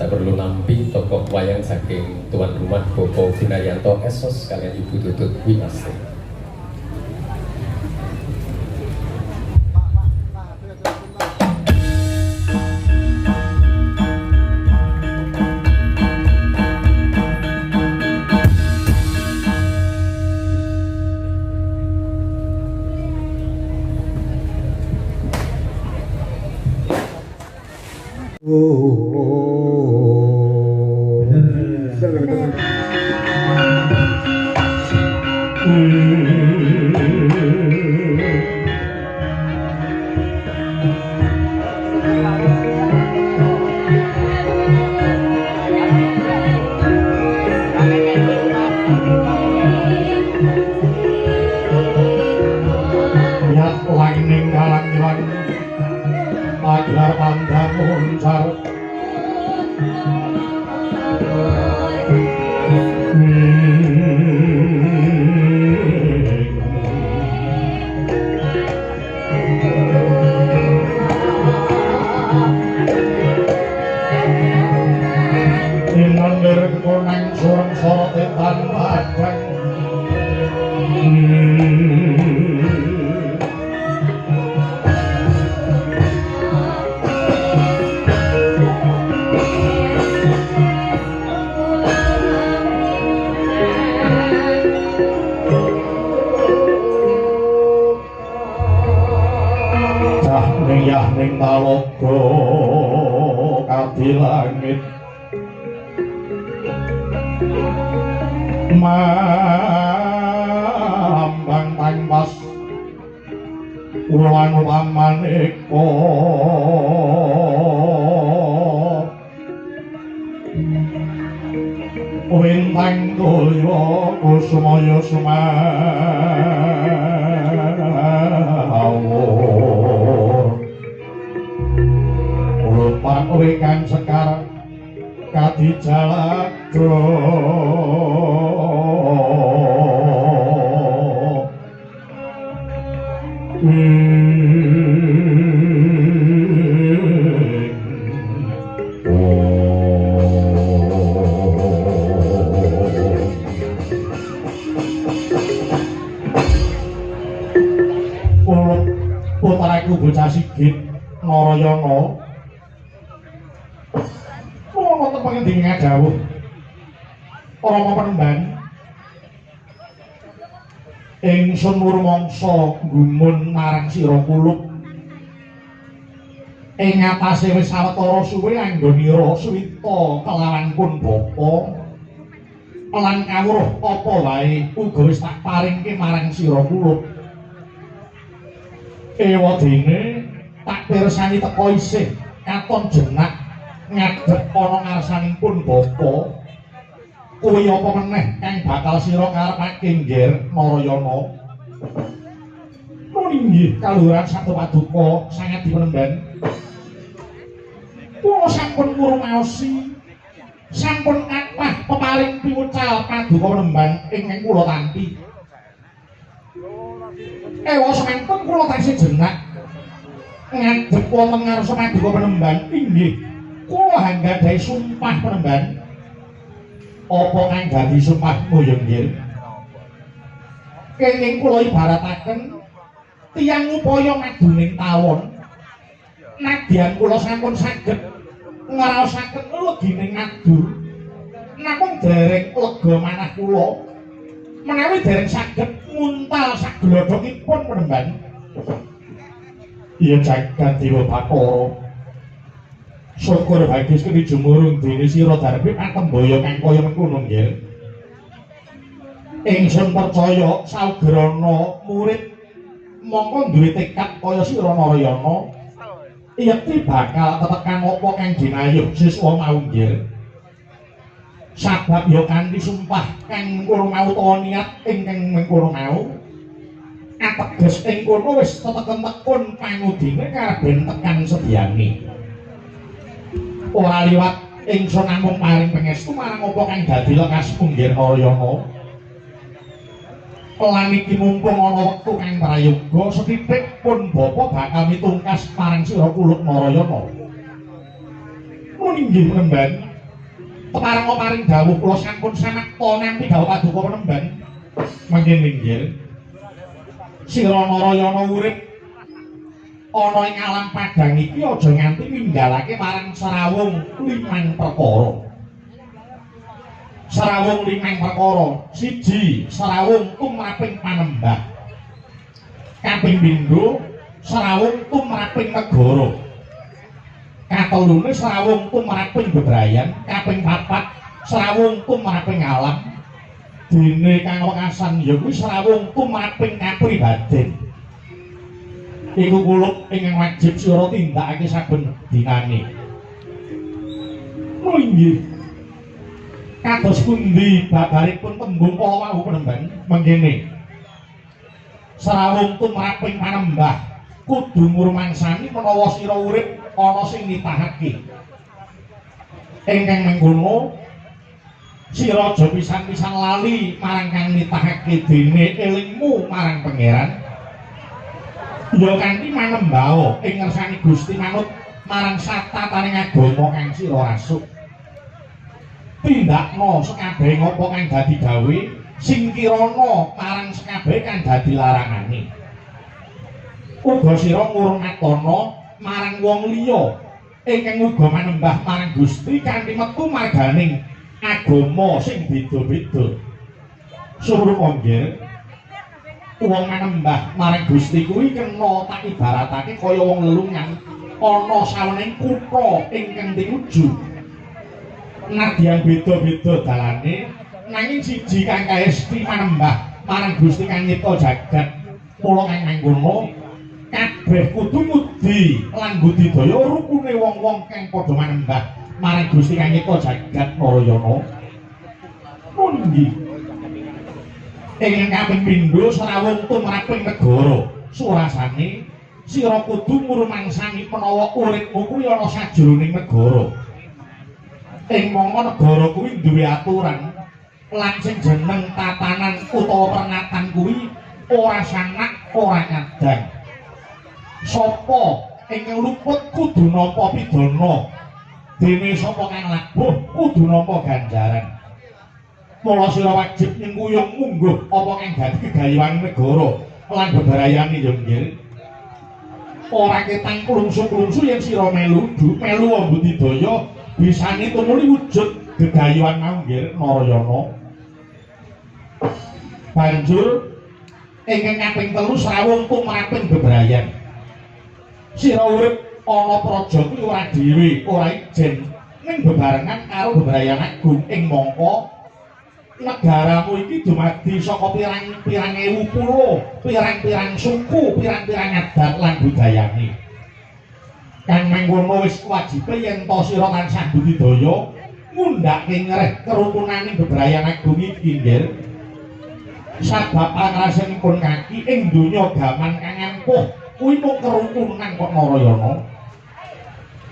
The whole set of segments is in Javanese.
Sak perlu nampi tokoh wayang saking tuan rumah Bapak Gunayanto Esos kalian Ibu Tutut Winasti. Ingsun murmangsa gumun marang sira kulup ing atase wis sawetara suwe anggonira suwita kelawan pun bapa lan kawruh apa wae uga wis tak paringke marang sira kulup. Ewadene tak pirsani teka isih katon jenak ngadhep ana ngarsaning pun bapa. Kuwi apa meneh kang bakal sira karepake Ngger Narayana? Inggih kaluhuran sabda paduka sangat dipenemban. Kula sampun ngrumaosi, sampun kathah peparing piwucal paduka penemban ingkang kula tampi. Ewa semanten kula taksih jenak ngadhep wonten ngarsa paduka penemban. Inggih kula anggadhahi sumpah penemban. Apa kang dadi sumpahmu ya Nggir? Kenging kula ibarataken tiyang upaya maduning tawon. Nadyan kula sampun saged ngraosaken legining ngadu. Namung dereng lega manah kula menawi dereng saged nguntal saglodhokipun penemban. Iya jagat dewa Bathara. Syukur bagis keni jumurung dene sira darbi patembaya kang kaya mengkono nggih. Ingsun percaya saugrana murid mongko duwe tekad kaya sira Narayana yekti bakal tetekan apa kang dinayuh siswa mau nggih. Sabab ya kanthi sumpah kang mengkono mau utawa niat ingkang mengkono mau ateges ing kono wis teteken tekun pangudine kareben tekan sediane. Ora liwat ingsun namung paring pangestu marang apa kang dadi lekasmu Nggir Narayana. Lan iki mumpung ana wektu kang prayoga sethithik pun bapa bakal mitungkas marang sira kulup Narayana. Mun inggih penemban. Kepareng paring dawuh kula sampun samekta nampi dawuh paduka penemban. Mangke minggir. Sira Narayana urip ana ing alam padhang iki aja nganti ninggalake marang srawung limang perkara. Srawung limang perkara. Siji, srawung tumraping panembah. Kaping pindho, srawung tumraping negara. Katelune srawung tumraping bebrayan. Kaping papat, srawung tumraping alam. Dene kang wekasan ya kuwi srawung tumraping kapribaden. Iku kulup ingkang wajib sira tindakake saben dinane. Oh inggih. Kados pundi babaripun tembung kala wau penemban mengkene. Srawung tumraping panembah kudu ngrumangsani menawa sira urip ana sing nitahake. Ingkang mengkono sira aja pisan-pisan lali marang kang nitahake dene elingmu marang Pangeran. Ya kanthi manembah ing ngersani Gusti manut marang satataning agama kang sira rasuk. Tindakno sekabehe apa kang dadi gawe, singkirana marang sekabehe kang dadi larangane. Uga sira ngurmatana marang wong liya ingkang uga manembah marang Gusti kanthi metu marganing agama sing beda-beda. Suruh nggih. Wong manembah marang Gusti kuwi kena tak ibaratake kaya wong lelungan ana sawening kutha ingkang tinuju. Nadyan beda-beda dalane nanging siji kang kaesti manembah marang Gusti kang nyipta jagat. Mula kang mangkono kabeh kudu ngudi lan budidaya rukune wong-wong kang padha manembah marang Gusti kang nyipta jagat Narayana. Pundi ingkang kaping pindho srawung tumraping negara. Surasane sira kudu ngrumangsani menawa uripmu kuwi ana sajroning negara. Ing mangka negara kuwi duwe aturan lan sing jeneng tatanan utawa pernatan kuwi ora sanak ora kadang. Sapa ingkang luput kudu nampa pidana, dene sapa kang labuh kudu nampa ganjaran. Mula sira wajib nyengkuyung mungguh apa kang dadi kegayuhan negara lan bebrayane ya nggih. Ora ketang klungsu-klungsu yen sira melu melu budidaya bisane tumuli wujud gegayuhan mau nggih Narayana. Banjur ingkang kaping telu srawung tumraping bebrayan. Sira urip ana praja kuwi ora dhewe, ora ijen ning bebarengan karo bebrayan agung ing mangka negaramu iki dumadi saka pirang-pirang ewu pulo, pirang-pirang suku, pirang-pirang adat lan budayane. Kang mangkono wis wajibe yen ta sira tansah budidaya ngundhake ngreh kerukunane bebrayan agung iki nggih. Sabab pangrasanipun kaki ing donya gaman kang ampuh kuwi mung kerukunan kok Narayana.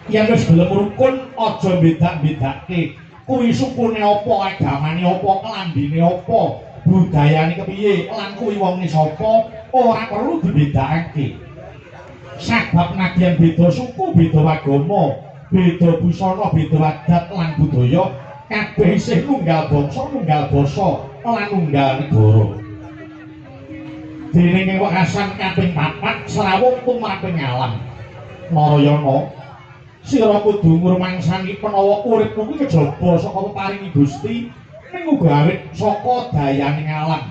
Yen wis gelem rukun aja bedak-bedake. Kuwi sukune apa, agamane apa, klambine apa, budayane kepiye, lan kuwi wonge sapa, ora perlu dibedakake. Sabab nadyan beda suku, beda agama, beda busana, beda adat lan budaya, kabeh isih nunggal bangsa, nunggal basa, lan nunggal negara. Dene ing wekasan kaping papat srawung tumraping alam. Narayana, sira kudu ngrumangsani menawa uripmu kuwi kejaba saka peparingi Gusti ning uga awit saka dayaning alam.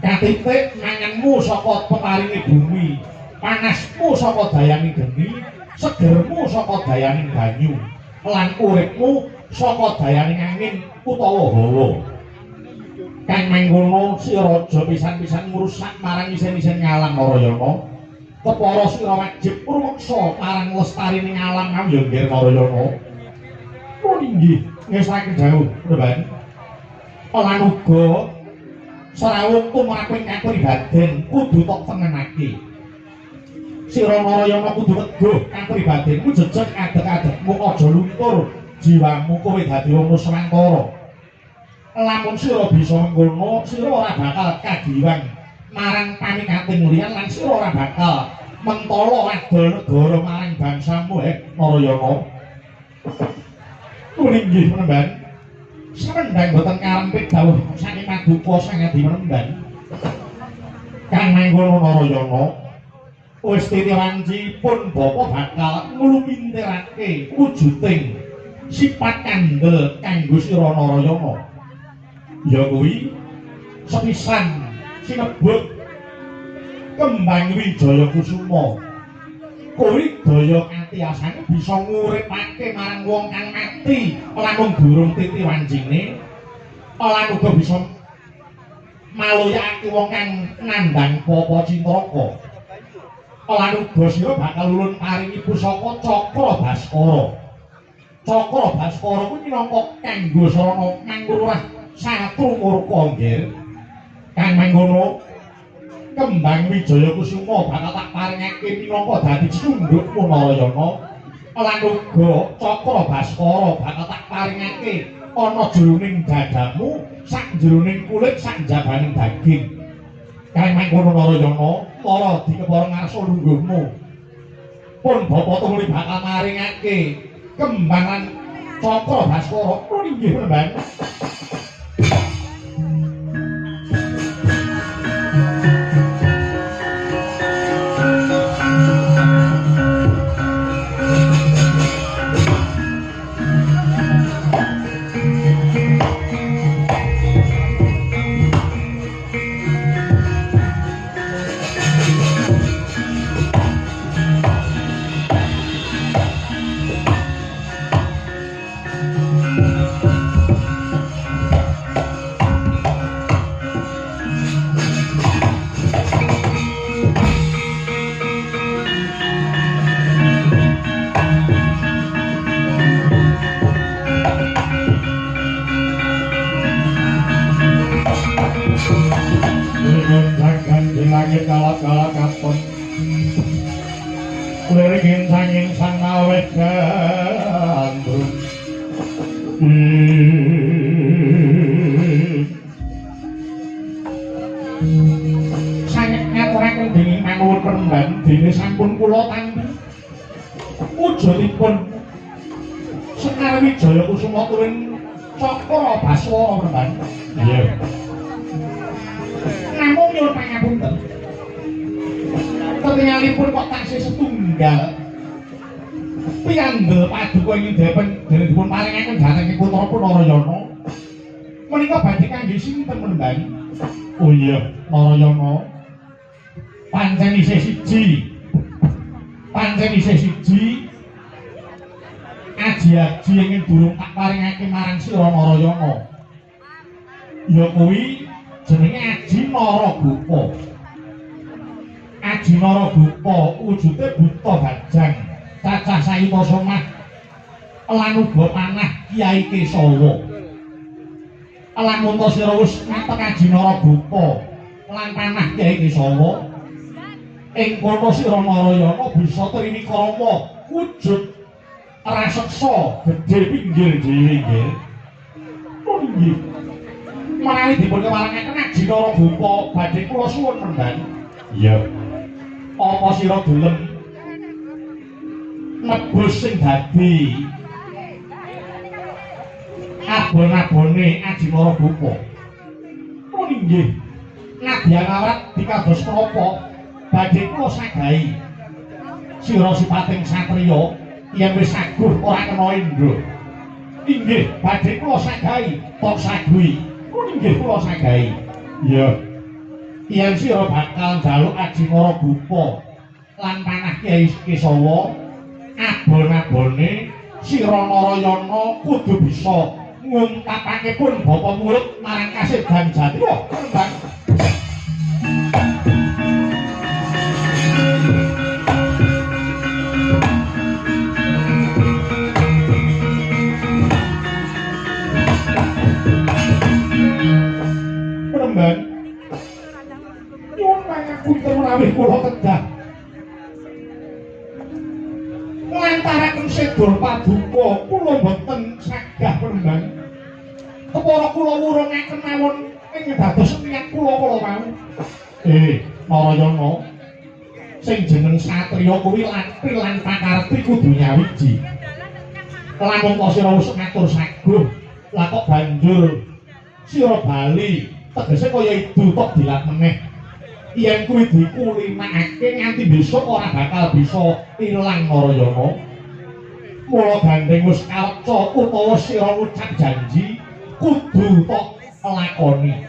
Katitik manganmu saka peparingi bumi, panasmu saka dayaning geni, segermu saka dayaning banyu, lan uripmu saka dayaning angin utawa hawa. Kang mangkono sira aja pisan-pisan ngrusak marang isen-isen ngalam Narayana. Kepara sira wajib rumeksa marang lestarining alam mau ya nggih Narayana. Oh inggih, ngesake dawuh, Mban. Lan uga srawung tumraping kapribaden kudu tok tengenake. Sira Narayana kudu teguh kapribadenmu jejeg adeg-adegmu aja luntur jiwamu kowe dadi wong Nuswantara. Lamun sira bisa mengkono, sira ora bakal kagiwang marang pamikating liyan lan sira ora bakal mentala adol negara marang bangsamu Narayana. Inggih Penemban. Samendhang boten karempit dawuh saking paduka Sang Adi Penemban. Kang mangkono Narayana wis titiwancipun bapa bakal nglumintirake wujuding sifat kandel kanggo sira Narayana. Ya kuwi sepisan sinebut Kembang Wijaya Kusuma. Kuwi daya katiasane bisa nguripake marang wong kang mati lan durung titi wancine, lan uga bisa maluyake wong kang nandhang papa cintraka. Lan uga sira bakal ulun paringi pusaka Cakra Baskara. Cakra Baskara kuwi minangka kanggo sarana mangrurah satru murka nggih. Kang mangkono Kembang Wijaya Kusuma bakal tak paringake minangka dadi cundhukmu Narayana, lan uga Cakra Baskara bakal tak paringake ana jroning dadamu, sak jroning kulit, sak jabaning daging. Kang mangkono Narayana, para dikepara ngarsa lungguhmu. Pun bapa tumuli bakal maringake kembang lan Cakra Baskara. Inggih Penemban. Sekar Wijaya Kusuma tuwin Cakra Baskara Penemban. Iya. Namung nyuwun pangapunten. Ketingalipun kok taksih setunggal. Piyandel paduka ing depen dene dipun paringaken dhateng putra Narayana. Menika badhe kangge sinten Penemban? Oh iya, Narayana. Pancen isih siji. Pancen isih siji. Aji-aji ingin durung tak paringake marang sira Narayana. Ya kuwi jenenge Aji Naragopa. Aji Naragopa wujude buta bajang, cacah sayuta somah lan uga panah Kyai Kesawa. Lan munta sira wis ngatek Aji Naragopa lan panah Kyai Kesawa, ing kono sira Narayana bisa trinikrama wujud raseksa gedhe pinggir dhewe nggih. Oh nggih. Menawi dipun keparengaken Aji Naragopa badhe kula suwun Penemban. Iya. Apa sira gelem nebus sing dadi abon-abone Aji Naragopa? Oh nggih. Nadyan awrat dikados menapa badhe kula sagahi. Sira sipating satriya yen wis saguh ora kena indra. Inggih, badhe kula sagahi, tok saguhi. Inggih kula sagahi. Iya. Yen sira bakal njaluk Aji Naragopa lan panah Kyai Kesawa, abon-abone sira Narayana kudu bisa nguntapake pun bapa murid marang kasedan jati. Wah, Penemban. Penemban. Nyuwun pangapunten menawi kula kedah nglantaraken sedor paduka kula boten sagah Penemban. Kepara kula wurungaken mawon ing dados niat kula kala wau. Narayana, sing jeneng satriya kuwi latri lan pakarti kudu nyawiji. Lamun ta sira wis ngatur saguh, lah kok banjur sira bali, tegese kaya idu tok dilat meneh. Yen kuwi dikulinakake nganti besok ora bakal bisa ilang Narayana. Mula gandeng wis kaweca utawa sira ngucap janji kudu tok lakoni.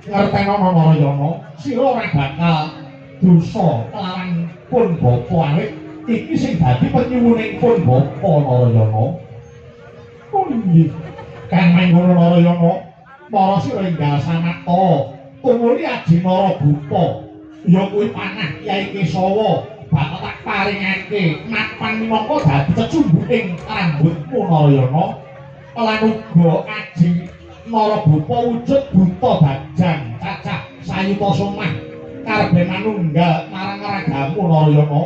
Ngertenono Narayana, sira ora bakal dosa kelawan pun bapa awit iki sing dadi penyuwuning pun bapa Narayana. Oh inggih. Kang mangkono Narayana, para sira enggal samata tumuli aji Narabupa ya kuwi panah Kyai Kesawa bakal tak paringake mapan minangka dadi cecumbuking rambutmu Narayana lan uga aji Narabupa wujud buta bajang cacah sayuta somah karepe manunggal marang ragamu Narayana.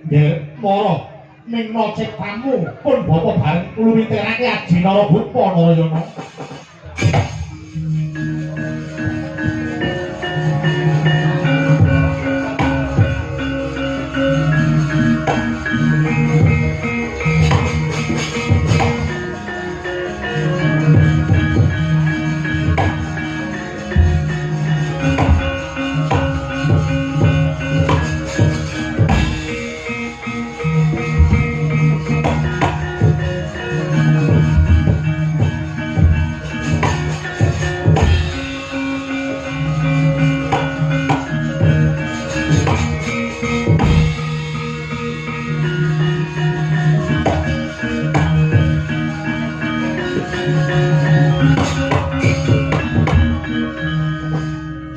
Nggih mara mingna ciptamu pun bapa bareng ngluwitirake aji Narabupa Narayana.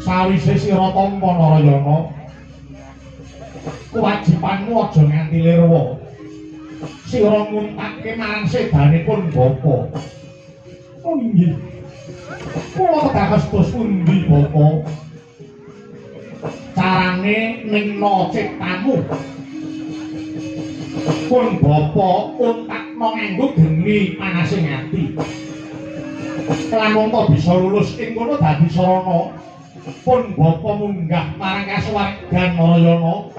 Sawise sira tampa Narayana, kewajibanmu aja nganti lirwa. Sira nguntake marang sedanipun bapa. Oh inggih. Kula kedah dos pundi bapa? Carane ningna ciptamu. Pun bapa untakna nganggo geni panasing ati. Lamun ta bisa lulus ing kono dadi sarana. Pun bapa munggah marang kasuwargan Narayana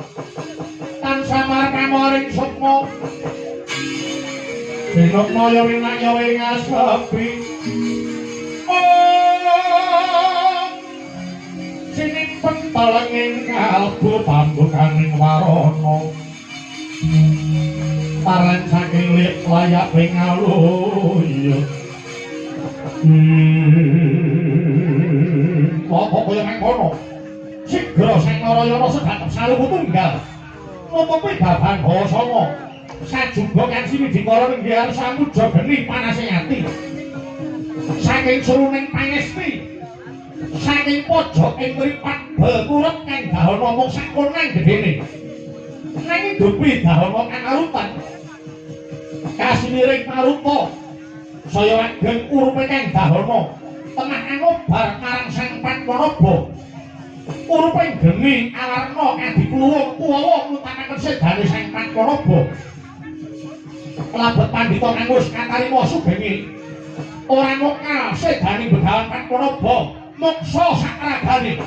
tansah markamaring sukma sinukmaya winaya ing asepi sinimpen telenging kalbu pambukaning warana paran saking lip layak ing aluya. Kok kaya mangkono? Sigra Sang Narayana segatep saluku tunggal. Nutupi baban hawa sanga. Sajuga kansi widikara nggih samuja geni panasing ati. Saking seruning pangesti. Saking pojok ing mripat bekurep kang dahana mung sakonang gedene. Nanging dupi dahana kang arutan. Kasimiring paruta saya ageng urupe kang dahana. Tengah angobar marang Sang Padmanaba. Urupe geni awarna adikluwung kuwawa ngutamaken sedane Sang Padmanaba. Labet pandhita kang wis katarima sugengi ora mokal sedane Begawan Padmanaba moksa sakragane.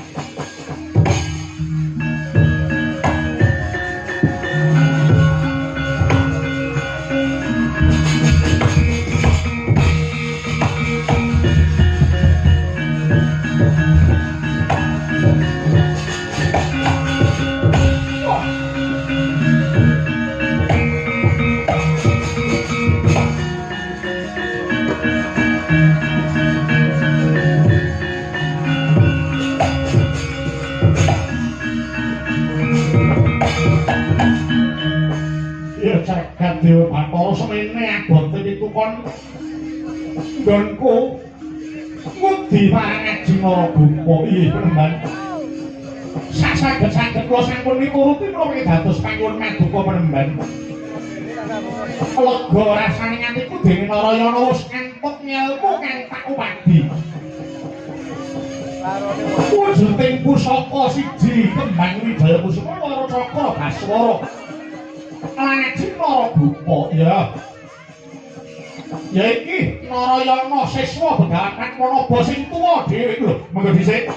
Dewa Bathara semene abote pitukon nggonku ngudi marang Aji Narabupa. Inggih penemban. Sak-saged-saged kula sampun mituruti menapa dados panyuwun paduka penemban. Lega rasane atiku dene Narayana wis ngantuk ngelmu kang tak upadi. Wujuding pusaka siji kembang Wijaya Kusuma loro cakra baswara. Lan Aji Narabupa ya. Ya iki Narayana siswa Begawan Padmanaba sing tuwa dhewe lho. Monggo dhisik.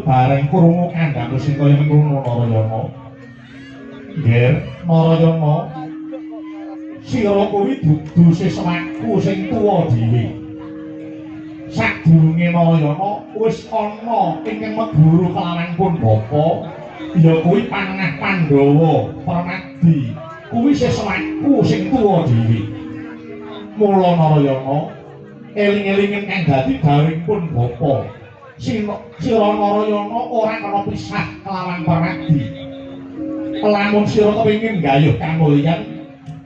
Bareng krungu kandhamu sing kaya mengkono Narayana. Nger Narayana, sira kuwi dudu siswaku sing tuwa dhewe. Sadurunge Narayana wis ana ingkang meguru kelawan pun bapa, ya kuwi Panengah Pandhawa Permadi. Kuwi siswaku sing tuwa dhewe. Mula Narayana eling-elingen kang dadi dawuhing pun bapa. Sira Narayana ora kena pisah kelawan Permadi. Lamun sira kepengin gayuh kamulyan,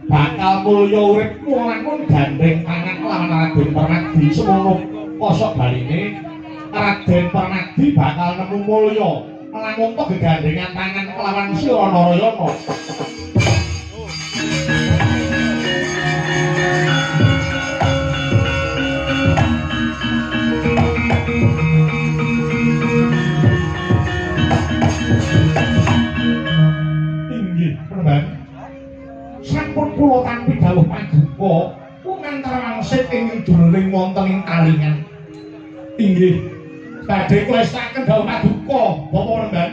bakal mulya uripmu lamun gandheng tangan kelawan Raden Permadi. Semono kosok baline Raden Permadi bakal nemu mulya lamun to gegandhengan tangan kelawan sira Narayana. Inggih, Penemban. Sampun kula tampi dawuh paduka kumantar wangsit ing duling wonten ing talingan. Inggih, badhe kula estaken dawuh paduka, Bapak Penemban.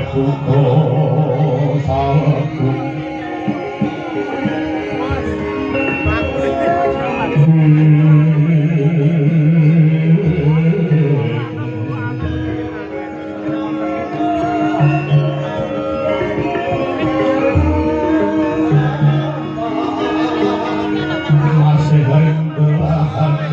Duka salegu masih belahan.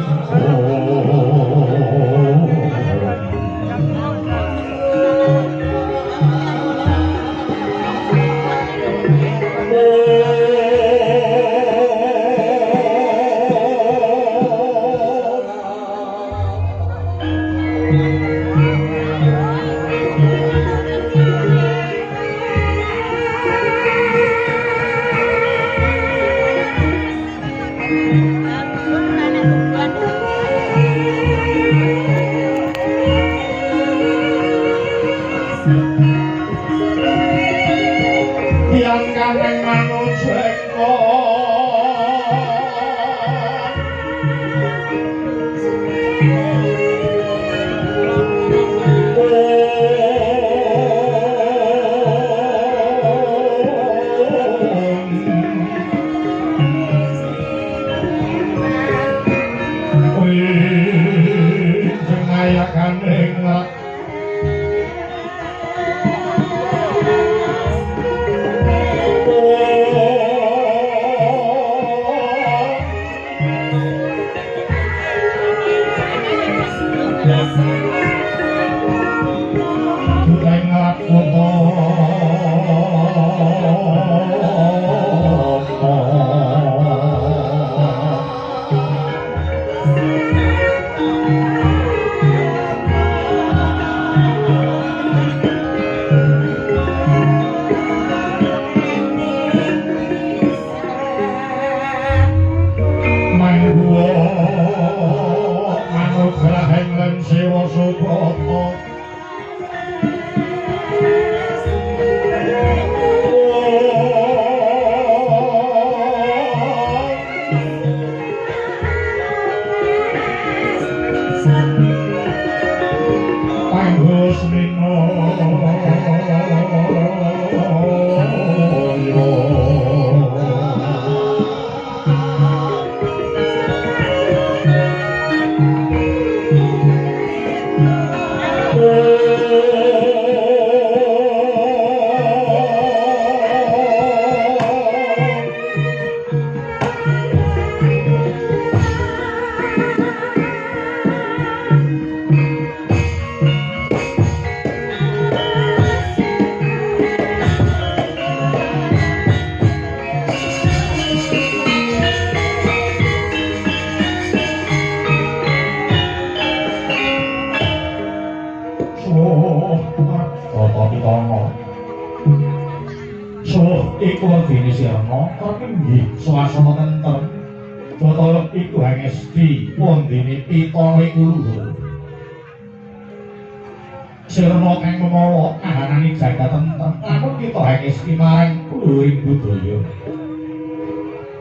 Sirna kang memala kahanane jagat tentrem lamun kita hangesti marang luhuring budaya.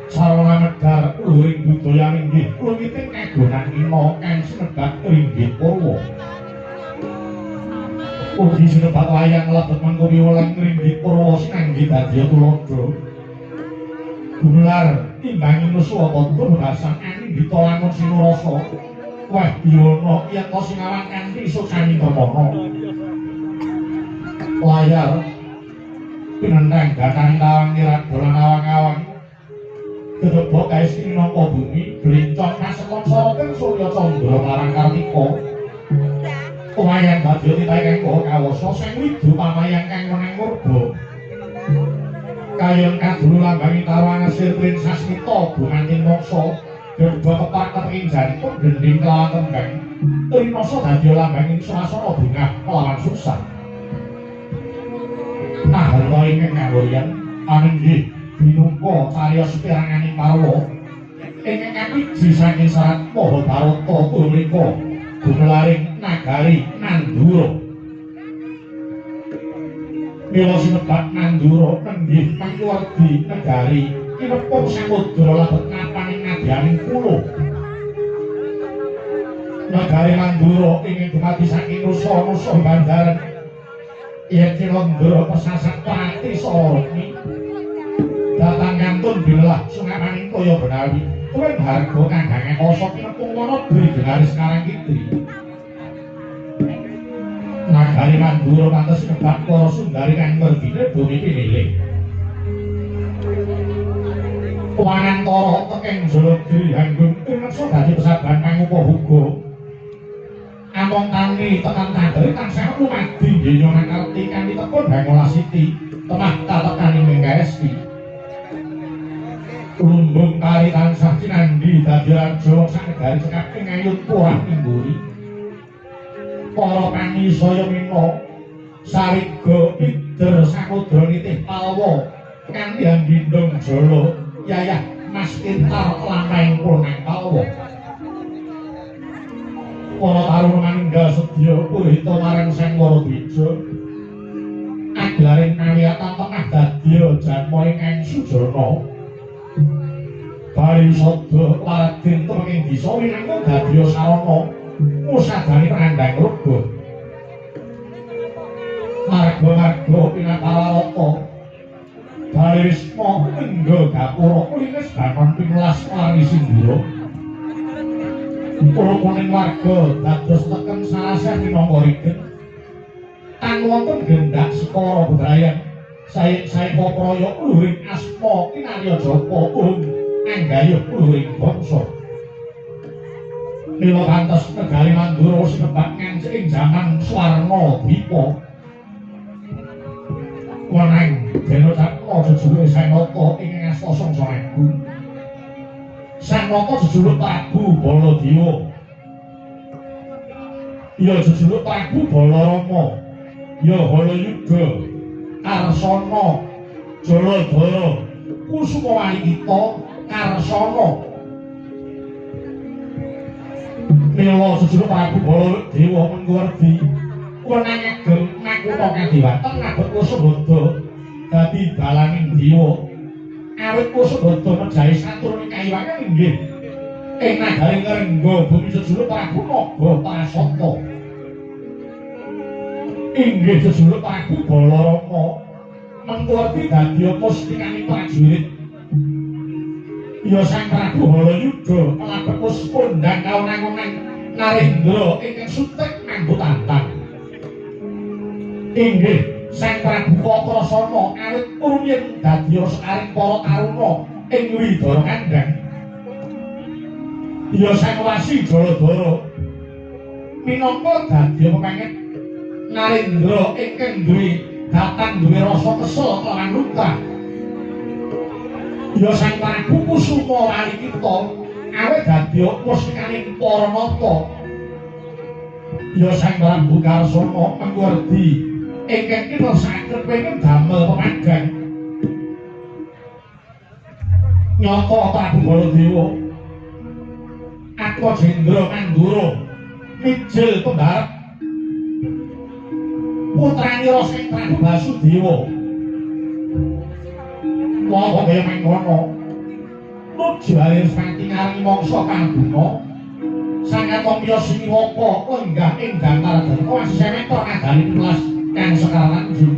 Sarana medhar luhuring budaya inggih luwiting kagonan ina kang sinebat ringgit purwa. Ugi sinebat wayang lebet mangko piwulang ringgit purwa sinanggi dadya tuladha. Gumelar timbangi nusa padha bebasan anindita lamun sinurasa. Wah biyono yen to sinawang kanthi sucani permana. Layar pinentheng gatang tawang nirada lan awang-awang. Dedebok kaesti minangka bumi blincong kasekon soroting surya candra marang kartika. Wayang badya titahe kang maha kawasa sing widu pamayang kang wenang murba. Kayon kadulu lambangi tawangan sir Sasmita gumanti moksa. Durga kepak kepengin jantung gendhing kelawan kembang. Trinasa dadi lambanging swasana bungah kelawan susah. Naharta ingkang ngawuryan anenggih binungka cariyos peranganing parwa ingkang kawiji saking serat Mahabharata tumrika gumelaring nagari Nandura. Mila sinebat Nandura nenggih mangkuwardi negari kinepung samudra lebet napaning nadyaning pulo. Nagari Nandura ingkang dumadi saking nusa-nusa bandaran. Yen Cilondra pesasat pati saha datang kantun bilah sungamaning kaya benawi tuwin harga kanggange kosok kinepung wana dri genaris karang kidri nagari Mandura pantes nebak para sundari kang merdine bumi pinilih wanantara tekeng Jaladri hanggung tineksa dadi pesaban pangupa huga among tani tekan tanderi tansah lumadi donya mangerti kanthi tekun hangolah siti temah katekani mengkaesti lumbung kari tansah cinandhi dadi raja sak negari cekap ing ayun purah ingguri para pani saya mina sariga pider samudra nitih palwa kanthi handindong jala yayah mas pintar lamahing punang palwa para taruna maninggal sedya puhita marang Sang Waradwija aglaring kawiyatan tengah dadya janma ingkang sujana bali sada Raden tumenging desa winangka dadya sarana ngusadani prandhang rega marga-marga pinatawarata bali wisma engga gapura kulinis bangon pinulas marang Sindura rukuning warga dados teken sarasah minangka rigen tan wonten gendak sekara bebrayan sae-sae praya luhuring asma kinarya japa uhung anggayuh luhuring bangsa mila pantes negari Mandura wis kebak ngancik ing jaman Swarna Dwipa wenang denocapna jejuluke Sanata ing asta Sangsa Agung Sanata jejuluk Prabu Baladewa ya jejuluk Prabu Balarama ya Halayuda Karsana Jaladara Kusuma Walikita Karsana mila jejuluk Prabu Baladewa Mengkuwerdi wenang ageng makutha kadiwaten ngabet Kusubada dadi dalanging dewa awit Kusubada mejahi saturning kayiwangan inggih ing nagari Ngrengga bumi jejuluk Prabu Naga Prasata inggih jejuluk Prabu Balarama Mengkuwerdi dadi mustikaning prajurit ya Sang Prabu Halayuda kelabet wis kondhang kawenang-wenang Narendra ingkang sutek nganggo tantang inggih Sang Prabu Kakrasana awit rumiyin dadi sekaring para taruna ing Widara Kandhang ya Sang Wasi Jaladara minangka dadi pepenget Narendra ingkang duwe datan duwe rasa kesel kelawan luka ya Sang Prabu Kusuma Walikita awit dadi mustikaning para nata ya Sang Prabu Karsana Mengkuwerdi ingkang kinersaken pengen damel pemadang nyata Prabu Baladewa Atmajendra Mandura mijil pembarep putranira Sang Prabu Basudewa wong kaya mangkono nuju Airspati ngarengi mangsa kanguna Sang Katomya Siniwaka lenggah ing dampar Dharma semeter nagari pinulas kang Sekar Tanjung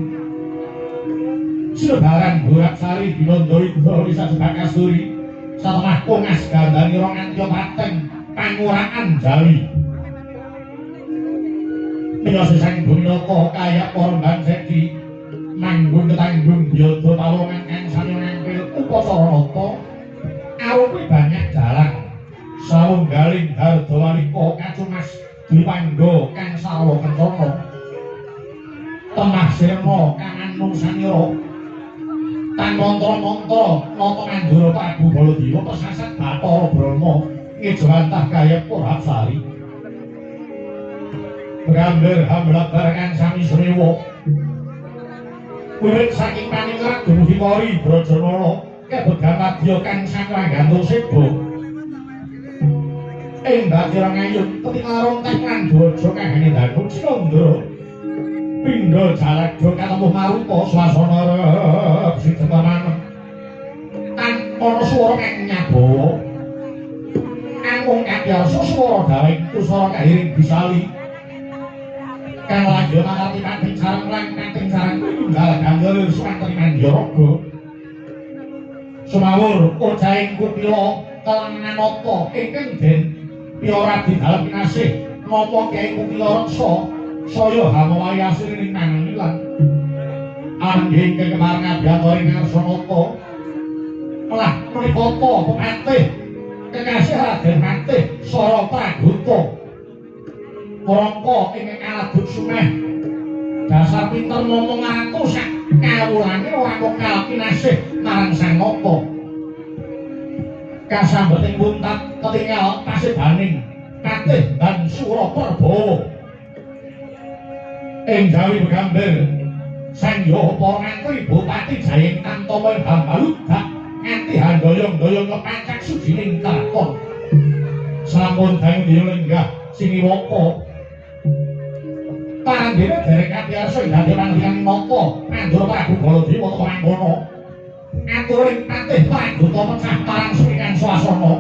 Silebaran Boraksari Binanda Ida Lisajebak Kasturi satemah kongas gandhanira nganti pateng panguraan Jawi miyos sang Buminata kaya para Sedi manggung ketanggung biyada pawongan kang sami ngampil upacara nata arupi banyak dalang sawunggaling hardawalika kacumas dwipangga kang sarwa kencana temah sirna kang anung sanira tan mantra-mantra nata Mandura Prabu Baladewa pesasat Bathara Brahma ngejawantah gayep Purhapsari Brambir hamlabar kang sami srewa wiwit saking paningrat dumugi Kori Brajanala kebegan wadya kang sakranggantung seba ing Batira Ngayun ketingal rontek lan dwaja kahane danu Cinandra pindha jaladha katemuh maruta swasana rep sidemanan tan ana swara kang nyabawa angkung kadyarsa swara dawing tusara kahiring bisali Kang lanjut marati pating sareng lan kating sareng tunggal gandul suwantri manjaraga. Sumawur ojahing kutila kelanganata ingkang den piyora di dalem kinasih napa Kyai Kutila Reksa saya hamawahi asring mangilan. Angge ingkang kepareng abiyantara ing Ngarsanata lah menika ta pepatih kekasih Raden Patih Sara Pragota Rangka ingkang aladut sumeh dasar pinter momong ratu sak kawulane ora mokal kinasih marang Sang Nata. Kasambeting buntat ketingal pasidaning Patih dan Sura Perbawa ing jawi begambil Sang Yaha para ngantri Bupati Jayeng Tantama Hambaludak nganti handoyong-doyong kepancak sujining kraton. Sampun dangu dina lenggah siniwaka parandene dereng katiyarsa ing dadi panjenengan nata Mandura Prabu Baladewa teka mangkono aturing Patih Pragota pecah parang suwikan swasana.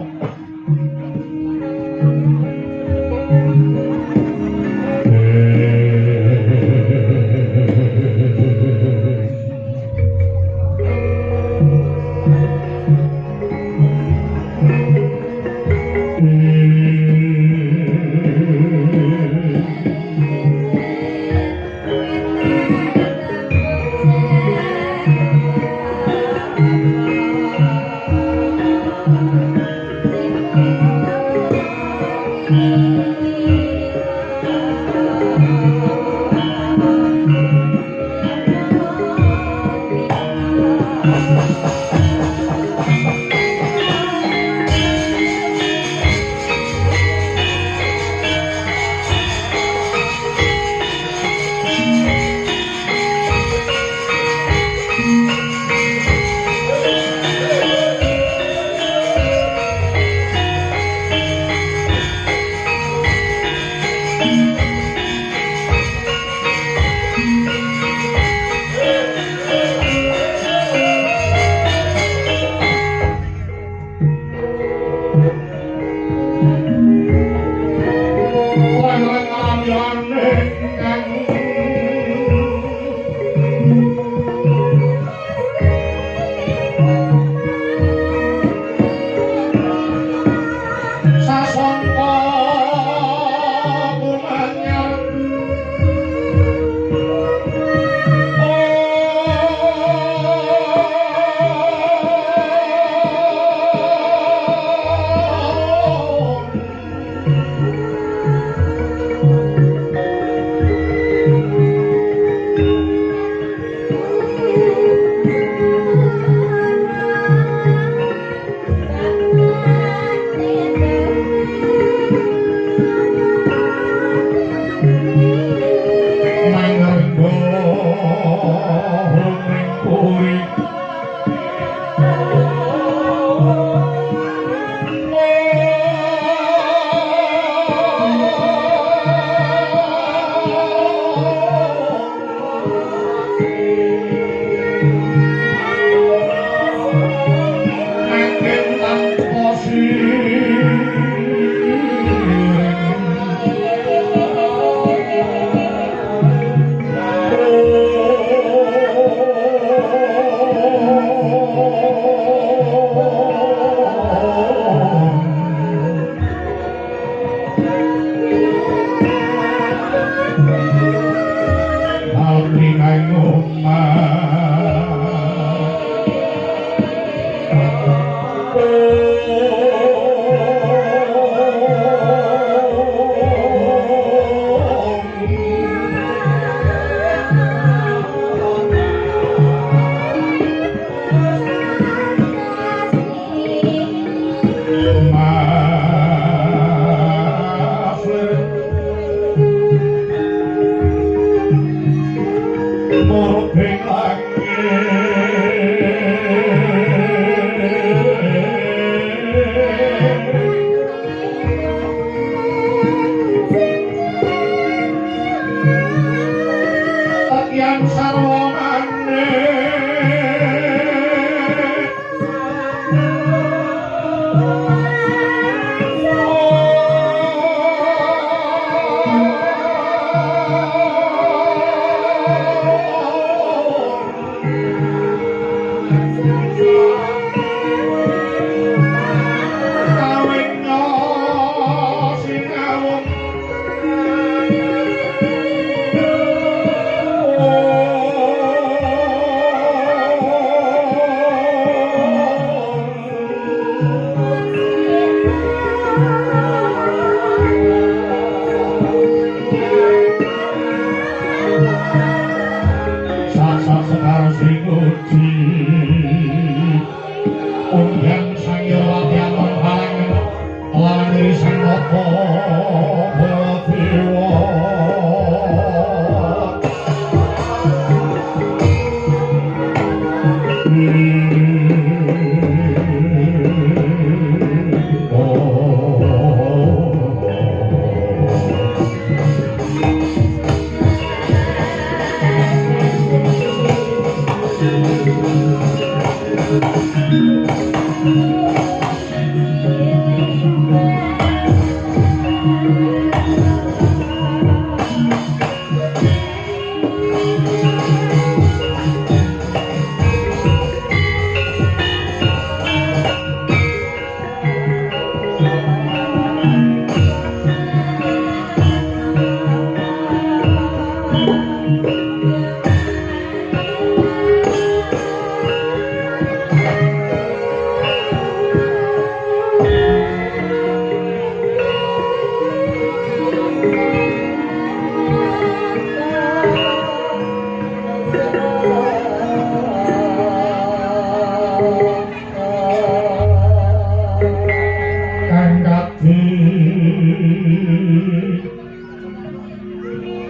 Adi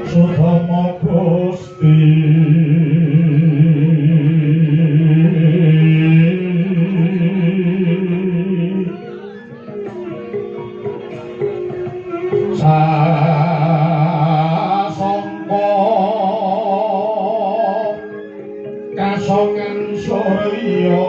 Sudama Gusti Sasongko kasongan surya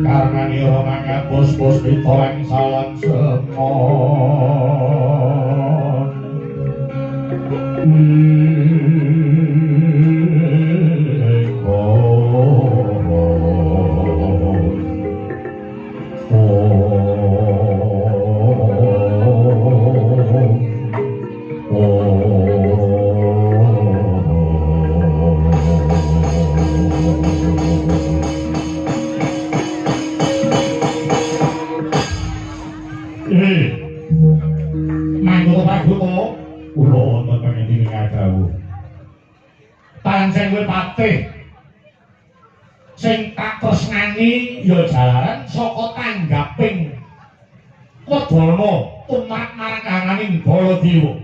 Karnanira mangapus puspita ing salan sema. Nggih. Mangga Pragoto, kula wonten pangendi dawuh. Pancen kowe patih. Sing tak tresnani ya jalaran saka tanggaping wedana tumrap marang kangane Baladewa.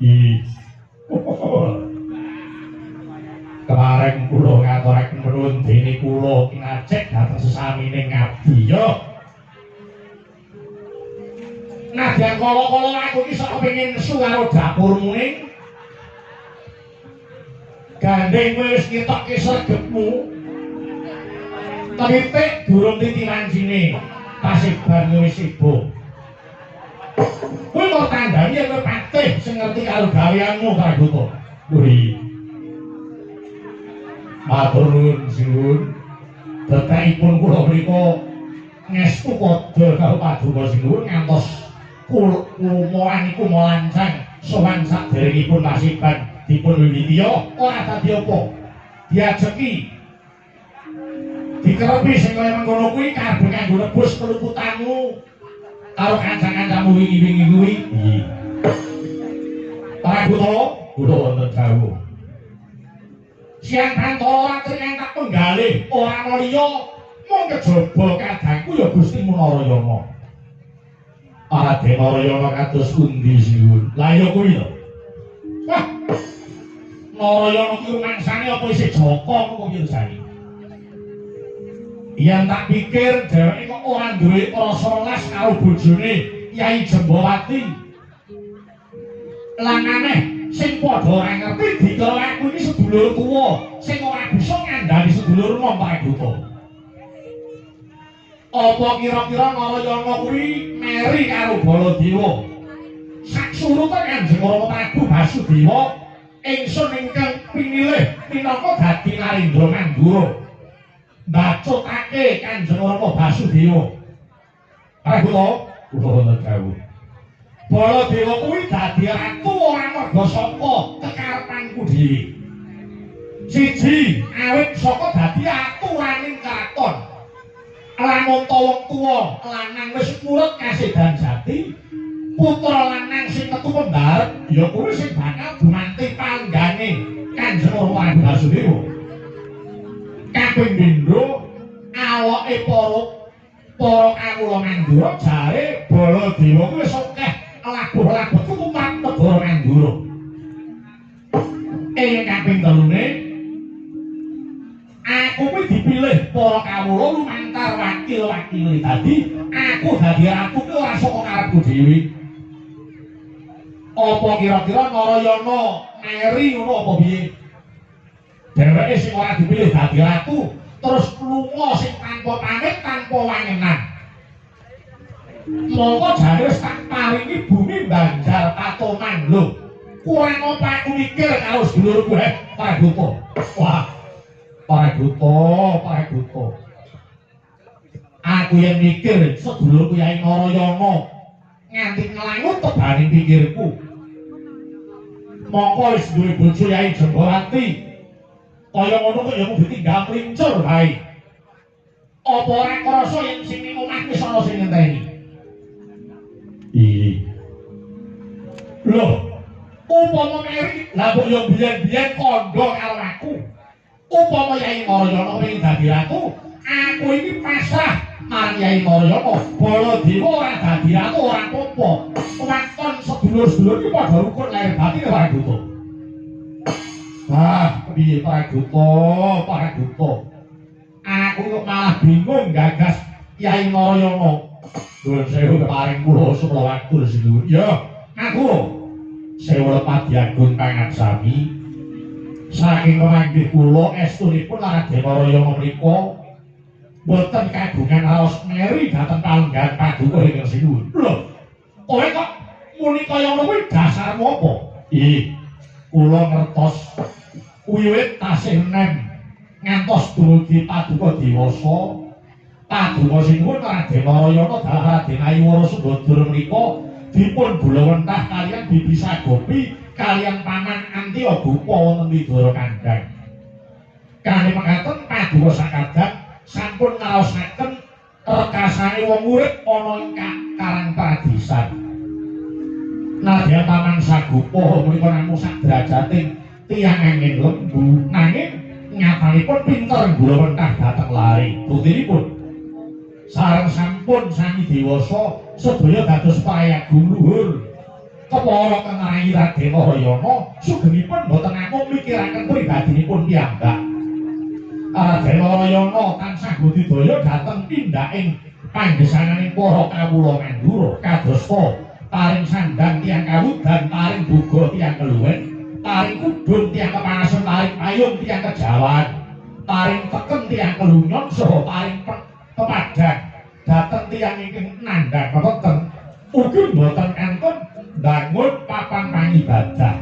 Ih. Kepareng kula ngaturaken nuwun dene kula kinacek dhateng sesamining ngabdi ya. Nadyan kala-kala aku iki sok kepengin nesu karo dapurmu ning gandeng kowe wis ngetokke sregepmu. Titik durung titi wancine pasiban wis ibu. Kuwi mau tandani yen kowe patih sing ngerti karo gaweanmu Pragoto. Kuwi matur nuwun sinuwun. Betekipun kula mriku ngestu padha karo paduka sinuwun ngantos kula niku mlancang sowan saderengipun pasiban dipun wiwiti ya ora dadi apa. Diajeki dikerepi sing kaya mengkono kuwi kabeh kanggo nebus keluputanmu karo kanca-kancamu wingi-wingi kuwi. Iya. Pragoto, kula wonten dawuh. Siang pantara ratri tak penggalih ora ana liya mung kejaba kadangku ya Gusti Narayana. Raden Narayana kados pundi sinuwun? Lah ya kuwi lho. Wah. Narayana ki rumangsane apa isih jaka kok ki jane. Yen tak pikir dheweke kok ora duwe rasa welas karo bojone Yai Jembawati. Lan aneh sing padha ora ngerti dikira aku iki sedulur tuwa sing ora bisa ngandhani sedulur nom Pragoto. Apa kira-kira Narayana kuwi meri karo Baladewa? Sak surute Kanjeng Rama Prabu Basudewa ingsun ingkang pinilih minangka dadi Narendra Mandura. Mbacutake Kanjeng Rama Basudewa. Pragoto, kula wonten dawuh. Baladewa kuwi dadi ratu ora merga saka kekarepanku dhewe. Siji, awit saka dadi aturaning kraton. Lamun ta wong tuwa lanang wis murut kasedan jati, putra lanang sing metu pembarep ya kuwi sing bakal gumanti panggane Kanjeng Rama Basudewa. Kaping pindho aloke para kawula Mandura jare Baladewa kuwi wis akeh labuh-labuh tumrap negara Mandura. Ing kaping telune aku kuwi dipilih para kawula lumantar wakil-wakile. Dadi aku dadi ratu kuwi ora saka karepku dhewe. Apa kira-kira Narayana meri ngono apa piye? Dheweke sing ora dipilih dadi ratu terus lunga sing tanpa pamit tanpa wangenan. Mongko jane wis tak paringi bumi Banjar Patoman lho. Kurang apa aku mikir karo sedulurku heh Pragoto. Wah. Pragoto, Pragoto. Aku yang mikir sedulurku Yai Narayana nganti nglangut tebane pikirku. Mongko wis duwe bojo Yai Jembawati. Kaya ngono kok ya mung ditinggal mlincur wae. Apa ora krasa yen sing ning omah wis ana sing ngenteni? Iya. Loh, upama meri, lah kok ya biyen-biyen kandha karo aku. Upama Yai Narayana pengen dadi ratu, aku iki pasrah marang Yai Narayana. Baladewa ora dadi ratu ora apa-apa. Waton sedulur-sedulur iki padha rukun lahir batin Pragoto. Wah, piye Pragoto, Pragoto. Aku kok malah bingung gagas Yai Narayana. Nuwun sewu keparing kula sumela waktu sinuwun. Ya, aku sewu lepat diagung pangaksami. Saking pemanggih kula estunipun Raden Narayana menika boten kagungan raos meri dhateng palenggahan paduka ingkang sinuwun. Lho, kowe kok muni kaya ngono kuwi dasarmu apa? Ih, kula ngertos wiwit tasih enem ngantos dumugi paduka dewasa. Paduka sinuwun Raden Narayana dalah Raden Ayu Wara Sembadra menika dipun gulawentah kaliyan Bibi Sagopi kaliyan paman Antya Gupa wonten Widara Kandhang. Kanthi mekaten paduka sakadang sampun ngraosaken Rekasane wong urip ana ing Karang Pradisan. Nadyan Paman Sagopa menika namung sak derajating tiyang angin lembu, nanging nyatanipun pinter nggulawentah dhateng lari. Buktinipun sareng sampun sami dewasa sedaya dados prayagung luhur. Kepara Kang Rayi Raden Narayana sugengipun boten namung mikiraken pribadinipun piyambak. Raden Narayana tansah budidaya dhateng tindaking panggesanganing para kawula Mandura kadosta paring sandang tiyang kawudan, paring boga tiyang keluwen, paring kudung tiyang kepanasan, paring payung tiyang kejawan, paring teken tiyang kelunyon, saha paring pepadang dhateng tiyang ingkang nandhang pepeteng ugi boten kantun mbangun papan pangibadah.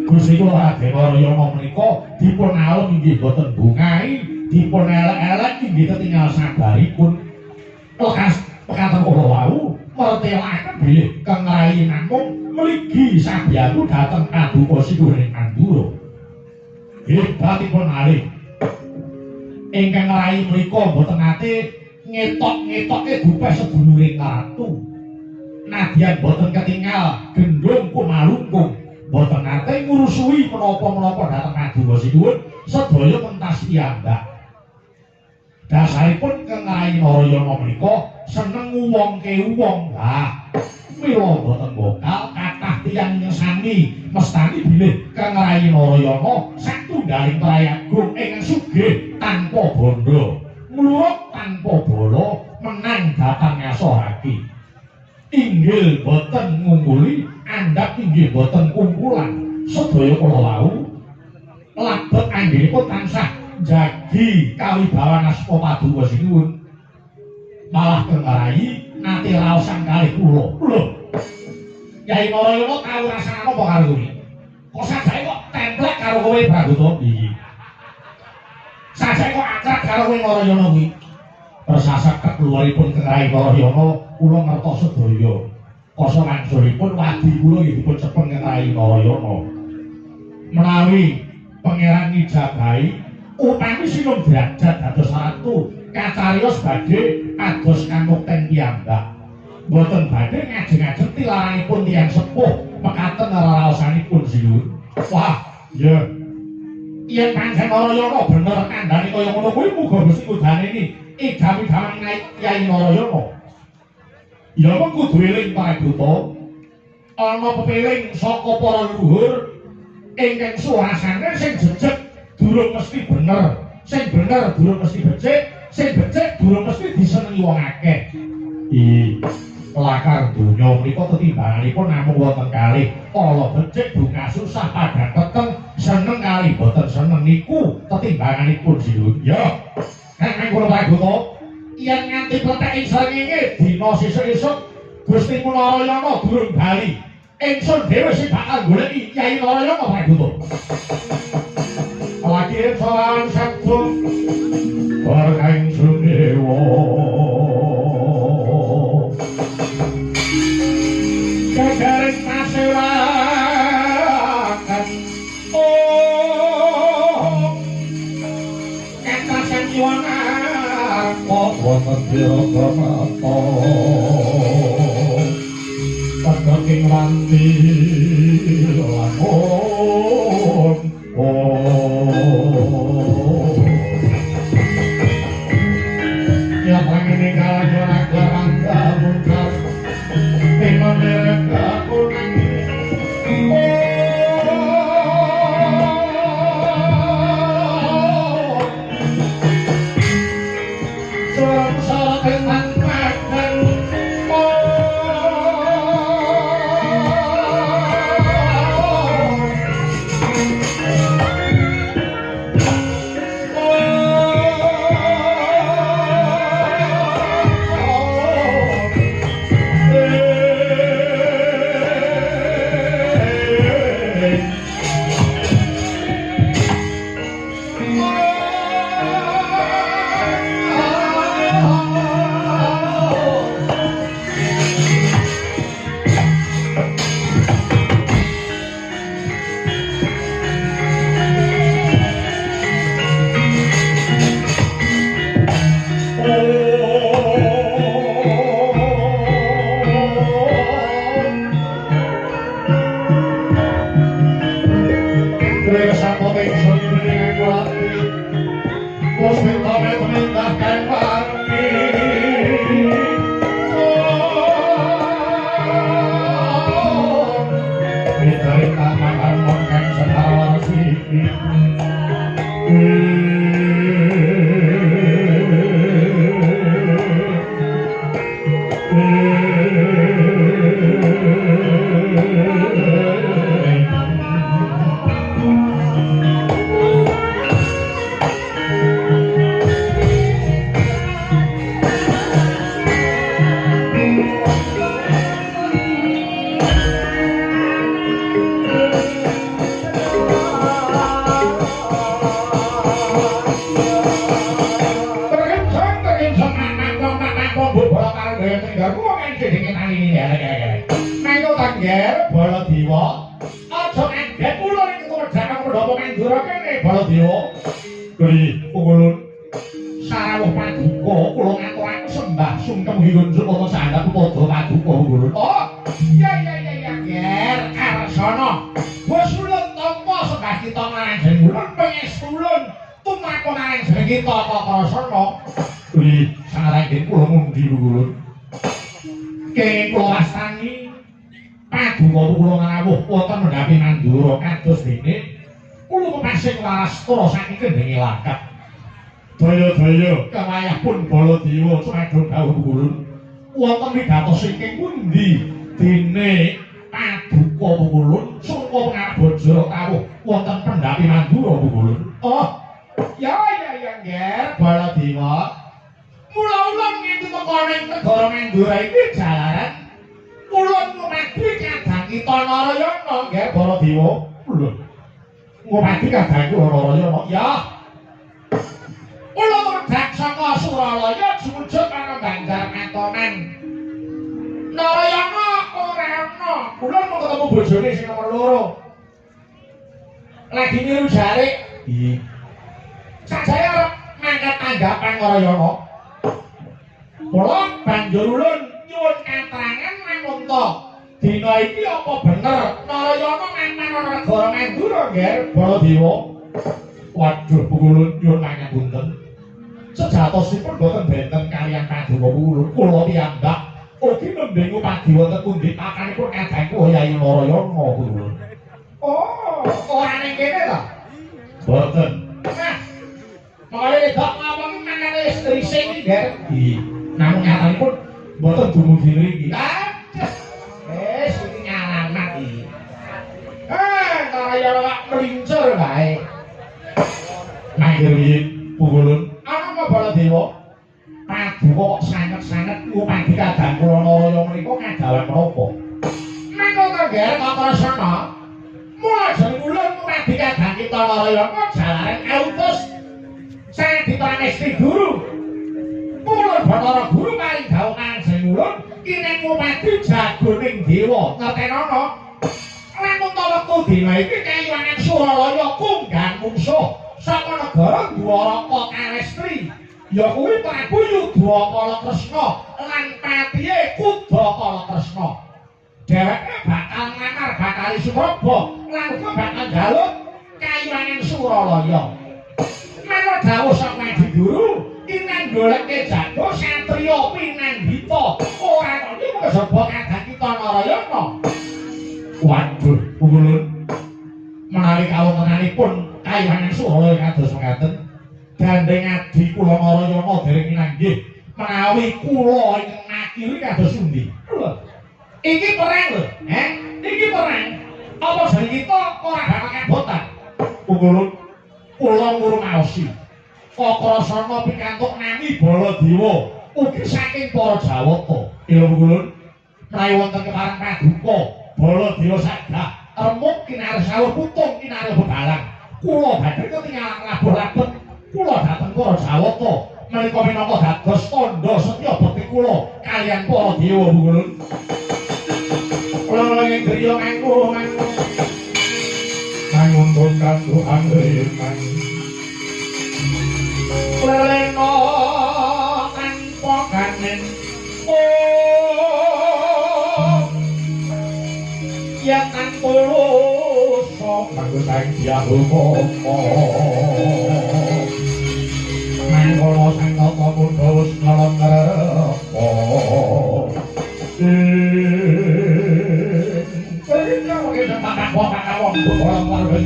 Gusti kula Raden Narayana menika dipun alem inggih boten bungahi, dipun elek-elek inggih ketingal sabaripun. Lekas pekaten kula wau mertelaken bilih Kang Rayi namung mligi sabiyantu dhateng paduka sinuhun Mandura. Hebatipun malih ingkang Rayi menika boten nate ngetok-ngetoke gupeh seduluring ratu. Nadyan boten ketingal gendhong kumalungkung, boten nate ngurusui menapa-menapa dhateng paduka sinuhun, sedaya pentas piyambak. Dasaripun Kang Rayi Narayana menika seneng nguwongke wong. Lah, mila boten bokal kathah tiyang sami mestani bilih Kang Rayi Narayana satunggaling prayagung ingkang sugih tanpa bondo, mluruk tanpa bala, menang dhateng ngasohake. Inggil boten ngungkuli, andhap inggih boten kumpulan. Sedaya kala wau labet anggenipun tansah njagi kawibawan asma paduka sinuwun. Malah Kang Rayi nate raosan kalih kula. Lho, Yai Narayana tau rasane apa karo kowe? Kok sajake kok templek karo kowe Pragoto? Iki. Sajake kok akrab karo kowe Narayana kuwi. Persasat keluaripun Kang Rayi Narayana kula ngertos sedaya. Kasa wangsulipun wadi kula nggih dipun cepeng Kang Rayi Narayana. Menawi pangeran ngijabahi upami sinung derajat dados ratu kacariyos badhe kados kamukten piyambak. Mboten badhe ngajeng-ajeng tilaranipun tiyang sepuh mekaten reraosanipun sinuwun. Wah, iya. Yen pancen Narayana bener kandhane kaya ngono kuwi muga Gusti ngudaneni idam-idaman Kyai Narayana. Ya mung kudu eling Pragoto, ana pepeling saka para leluhur ingkang suwasane sing jejeg durung mesti bener, sing bener durung mesti becik, sing becik durung mesti disenengi wong akeh. Ih, lakar donya menika tetimbanganipun namung wonten kalih, ala becik bunga susah padang peteng, seneng kalih boten seneng niku tetimbanganipun sinuwun. Ya, nek kula Pragoto, yen nganti pletek ing srengenge dina sesuk-esuk Gusti Narayana durung bali, ingsun dhewe sing bakal goleki Kyai Narayana Pragoto. Lagi sowan sabda bareng sunewa gagaring pasewakan oh katasan yuwana kok wonten diragamata padhaking ranti lamun oh ya pangene kala rangga mungkar timane kuning oh. Gerek. Mangko tangger Baladewa. Aja kaget kula ning tumedhak pendopo Mandura kene Baladewa. Kli pungulun. Sarawuh paduka kula ngaturaken sembah sungkem hinunjuk wonten sandhap padha paduka pungulun. Oh, iya ger Karsana. Wis ulun tampa sembah kita marang jeneng ulun pangestu ulun tumrap marang jeneng kita Kakrasana. Kli sangaranggen kula ngundi pungulun. Kenging kula wastani paduka kula ngrawuh wonten mendhapi Mandura kados dene kula pepasing warastra saking kendhinge langkat. Daya-daya kawayah pun Baladewa cumadung dawuh pungulun wonten wigatos ingkang pundi dene paduka pungulun sungka pangabaja rawuh wonten pendhapi Mandura pungulun. Oh ya nger Baladewa. Mula ulun nganti teka ning negara Mandura iki jalaran ulun ngumadi kadang kita Narayana nggih Baladewa. Lho ngumadi kadang kula Narayana ya. Ulun tumedhak saka Suralaya jujug ana Banjar Katonan. Narayana ora ana. Ulun mau ketemu bojone sing nomor 2. Lagi niru jarik. Iya. Sajane arep mangkat tanggapan Narayana. Mula banjur ulun nyuwun katerangan lamun ta dina iki apa bener Narayana mapan ana negara Mandura nggih Baladewa. Waduh pungulun nyuwun pangapunten. Sejatosipun boten benten kaliyan paduka pungulun kula piyambak ugi nembe ngupadi wonten pundi pakanipun kadang kula Yai Narayana pungulun. Oh, ora ning kene ta? Boten. Nah, mangkane wedok ngomong mangkane wis rising iki, Ger. Iya. Namung nyatanipun boten dumugi mriki. Aduh. Wis iki nyalamat iki. Narayana kok mlincur wae. Mangke riyin pungulun ana apa Baladewa? Paduka kok sanget-sanget ngupadi kadang kula Narayana menika kadawan menapa? Mangko to Ger Kakrasana. Mula jeneng ulun ngupadi kadang kita Narayana jalaran kautus Sang Dipramesti Guru. Ulun Bathara Guru paring dawuh kanjeng ulun kinen ngupadi jagoning dewa ngertenono. Lamun ta wektu dina iki kayuwangan Suralaya kunggan mungsuh saka negara Dwaraka Kalestri ya kuwi Prabu Yudhakala Kresna lan patihe Kudakala Kresna. Dheweke bakal nglamar Bathari Supraba lan uga bakal njaluk kayuwangan Suralaya. Manut dawuh saka Adi Guru kinan goleke jago satriya pinandhita ora kaya kejaba kadang kita Narayana. Waduh pungulun menawi kawontenanipun kayuwangan Suralaya kados mekaten gandeng adi kula Narayana dereng minanggih menawi kula ingkang makili kados pundi. Lho iki perang lho, iki perang. Apa jeneng kita ora bakal kabotan? Pungulun kula ngrumaosi Kakrasana pikantuk nami Baladewa ugi saking para Jawata. Ila pungulun menawi wonten kepareng paduka Baladewa sadah remuk kinareh sawur putung kinareh bebalang. Kula badhe ketingalan labuh labet kula dhateng para Jawata menika minangka dados tandha setya bekti kula kaliyan para dewa pungulun. Kula ing griya mangku manguntun kanggo angriman lelena tanpa ganen. Oh yen tanpa lusa kanggo sang Hyang mangkono sang tata mudha wis ngalon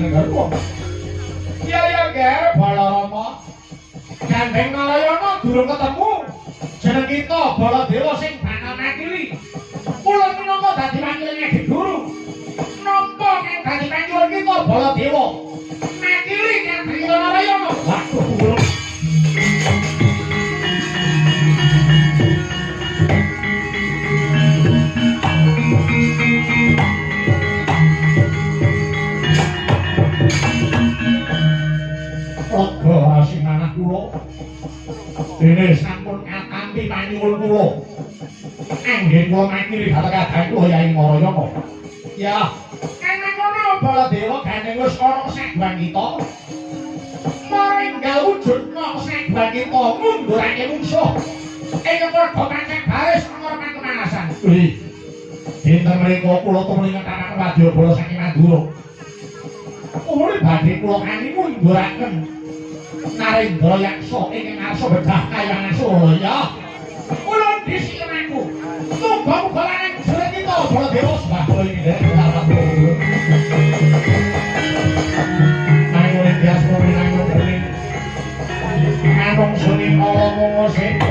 ngrepa. Iya ya Ger Balarama. Gandeng Narayana durung ketemu. Jeneng kita Baladewa sing bakal makili. Kula minangka dadi wakile Adi Guru. Nampa kang dadi panyuwun kita Baladewa. Makili kang kita Narayana. Waduh kula. Lega asimanah kula Dene sampun katampi panyuwun kula. Anggen kula makili dhateng kadang kula Yai Marayana. Ya, kang mangkono Baladewa gandeng wis ana saguhan kita. Maringgal wujudna saguhan kita ngundurake mungsuh. Ing padha kancah baris ngorban kemalasan. Wih. Dinten mriku kula tumuli ngetaken wadyabala saking Mandura. Umure badhe kula kani ngunduraken Narendra Yaksa ingkang ngarsa bedah kayangan Asura ya. Kula dhisik aku. Muga-muga lanang jurit kita Baladewa sembah kula iki nderek kula. Nanging bias muni nanging bening. Manung suni kala mung sing